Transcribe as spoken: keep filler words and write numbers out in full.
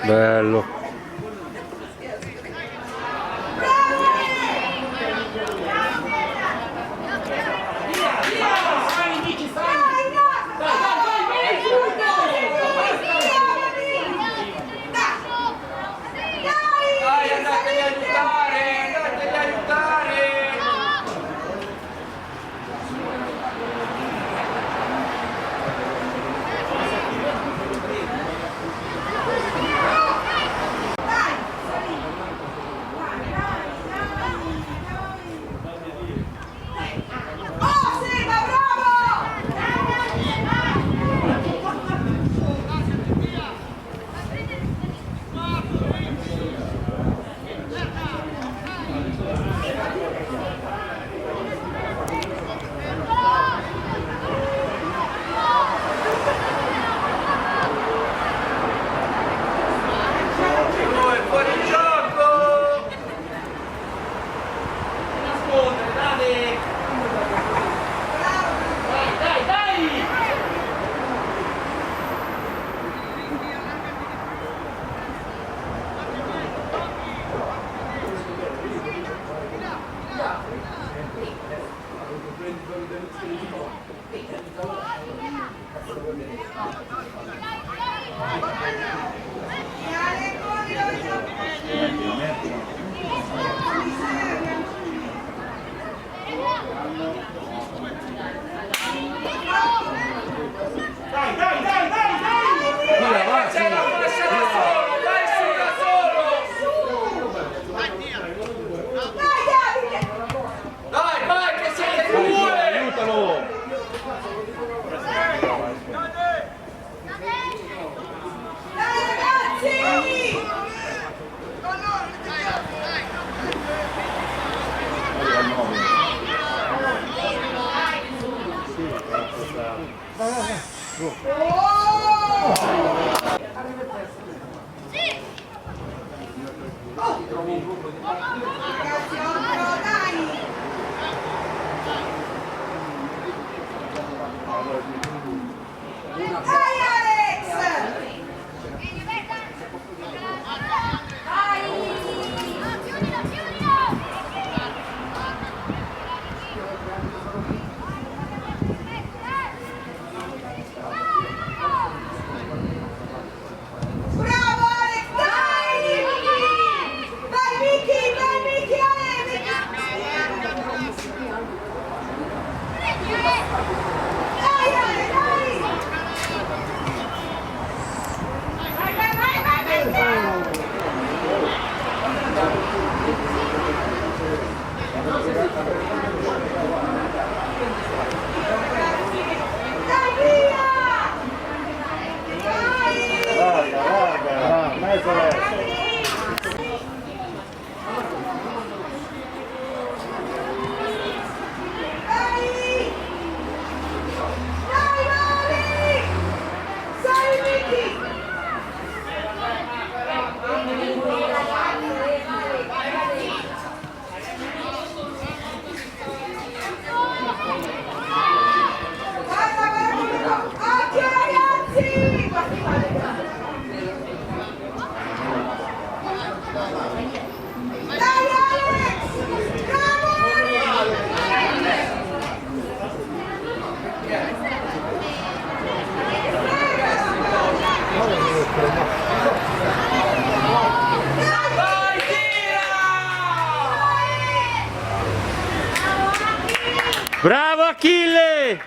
Bellu. Dai, andateli a aiutare, andateli a aiutare! Fuori gioco! Nascondere, dai! Dai, dai, dai! Dai, dai, dai, dai, dai! Via, va, sì. Lasciala solo, vai su da solo! Dai, vai, che siete due! Aiutalo! Dai, ragazzi! Dai, Alex! Bravo Alex, dai! Vai Miki, vai Miki, Ale, Miki! Dai, Ale, dai! Vai, vai, vai, vai, vai, vai! Dai, via! Dai! Brava, brava, brava, mezzo verso. Dai! Dai, Mari! Dai, Miki! Guarda, guarda, occhio, ragazzi! Dai, Alex! Bravo, Alex! Bravo Achille!